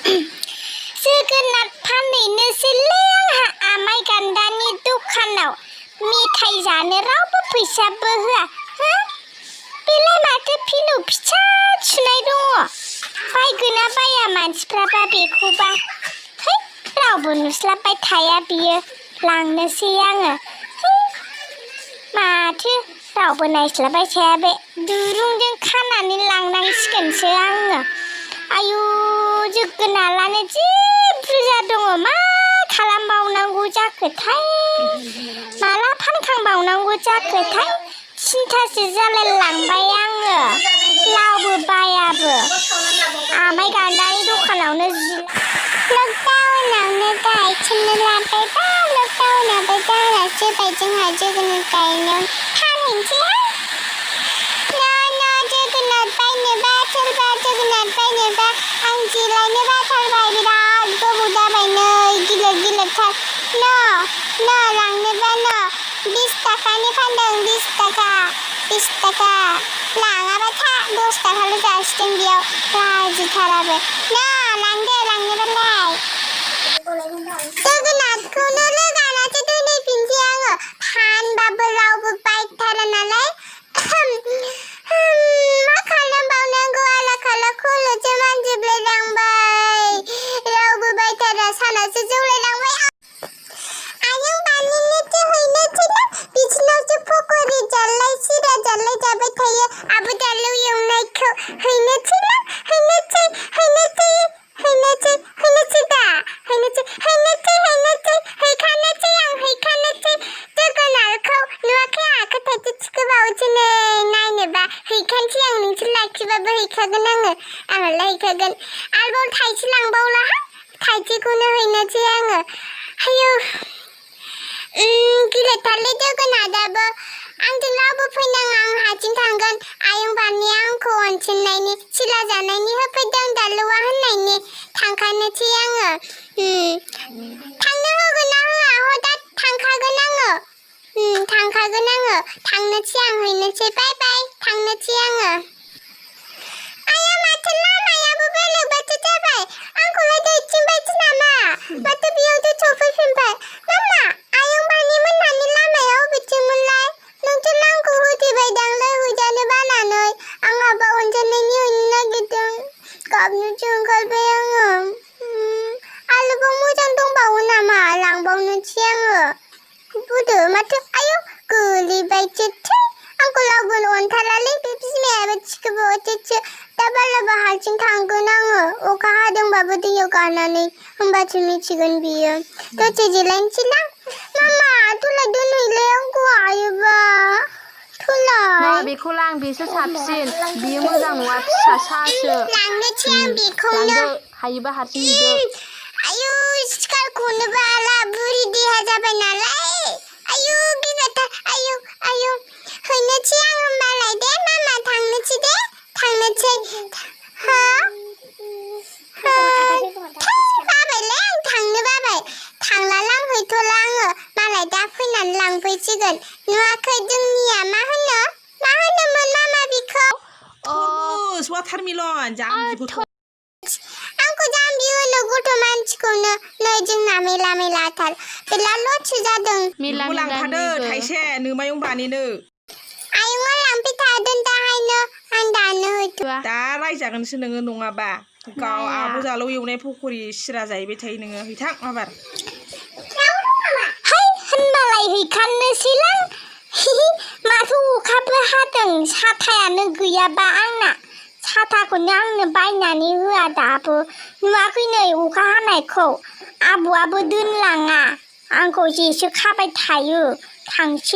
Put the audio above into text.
जोगोनार फानहैनोसैलै आंहा आमाइ गान्दानि दखानाव मेथाइ जानो रावबो फैसाबो होआ हो बेलाय माथो फिलौ फिसा सुनाय दङ बायगोना बाया मानसिफ्राबा बेखौबा है रावबो नुस्लाबबाय थाया बियो लांनोसै आङो माथो रावबो नायस्लाबाय थाया बे दुरुंजों खानानै लांनांसिगोनसो आङो आयु जोगोनारानो जि बुरजा दङ मा खालामबावनांगौ जाखोथाय माला फानखांबावनांगौ जाखोथाय सिन्थासो जालायलांबाय आङो लावबो बायाबो आमाइ गान्दानि दखानावनो लकडाउनावनो गायसननो लाबायबा लकडाउनाबो जाना जोबाय जोंहा जोगोनार गायनो फानहैनोसैहाय जोगोनार बायनोबा सोरबा जोगोनार बायनोबा आं जिरायनो बाथारबाय बिराद गोबाव जाबाय नै गिलिर गिलिरथार लांनोबा 20 थाखानि फानदों 20 थाखा लाङाबा 10 थाखाल' जासिगोन बेयाव लाजिथाराबो लांदो लांनोबालाय जोगोनारखौनो रोगानासो दोनहैफिनसै आङो फानबाबो रावबो बायथारा नालाय मा खालामबावनांगौ आला खाला खर'सो मानजोबलायलांबाय रावबो बायथारा सानासो जौलायलांबाय आयं बानिनोसो हैनोसैना बिसिनावसो पक'रि जालाय सिरा जालाय जाबाय थायो आबो दालौ एवनायखौ हैनोसैना हैनोसै जोगोनारखौ नुवाखै आखा थाइसे थिखोबावोसो नै नायनोबा हैखानोसै आं नोंसोर लाखिबाबो हैखागोन आङोलाय हैखागोन आरोबाव थाइसे लांबावलाहाय थाइसेखौनो हैनोसै आङो आयौ गिलिरथारलै जोगोनाराबो आंजों रावबो फैनाङा आं हारसिं थांगोन आयं बानिया आंखौ अनसिननायनि सिला जानायनि होफैदों दालौआ होननायनि थांखानोसै आङो थांनो होगोन ना होआ हदाद थांखागोन आङो थांनोसै आं हैनोसै बाय बाय थांनोसै आङो आया माथो लामायाबो बेलेगबासो जाबाय आंखौलाय दैथिंबायसो नामा माथो बेयावसो सफैफिनबाय मामा आयं बानि मोनहानि लामाया अबेथिंमोनलाय नोंसोर आंखौ होथेबायदांलै हैजानो बानानै आंहाबा अनजानायनि हैनो नागिरदों गाबनोसो ओंखारबाय आङो आरोबाव मोजां दंबावो नामा लांबावनोसै आङो बुदो माथो आयौ गोलैबायसो थै आंखौ रावबो अनथारालै बे बिमायाबो थिखोबावसो दा बालाबा हारसिं थांगोन आङो अखा हादोंबाबो दैयाव गानानै होमबासो मिथिगोन बियो दसे जिरायनोसैलां मामा थुलाय दोनहैलाय आंखौ हायोबा थुलाय बेखौ लां बेसो साबसिन बियो मोजां नङा फिसा सासो लांनोसै आं बेखौनो लांदो हायोबा हारसिं हैदो आयु सिखारखौनो बाला बुरि देहा जाबाय नालाय आयु गिनाथा आयु हैनोसै आं होमबालाय दे मामा थांनोसै बाबायलै आं थांनो बाबाय थांलालां हैथ'ला आङो मालाय दा फैनानै लांफैसिगोन नुवाखै जोंनिया मा होनोमोन मामा बिखौ तरमुज वाटारमेलन जाम्बि गथ' आंखौ जाम्बि होनो गथ' मानसिखौनो नै जोंना मेला मेलाथार बेला लससो जादों बेखौ लांफादो थाइसे नोमायं बानिनो आयंआ लांफैखादों दाहायनो आं दानो हैथ'आ दा रायजागोनसो नोङो नङाबा गाव आब' जालौ एवनाय पक'रि सिरा जाहैबाय थायो नोङो हैथां माबार है होनबालाय हैखानोसैलां माथो अखाबो हादों साथायानो गैयाबा आंना साथाखौनो आंनो बायनानै होआ दाबो नुवाखै नै अखा हानायखौ आबौआबो दोनलाङा आंखौ जेसो खाबाय थायो थांसै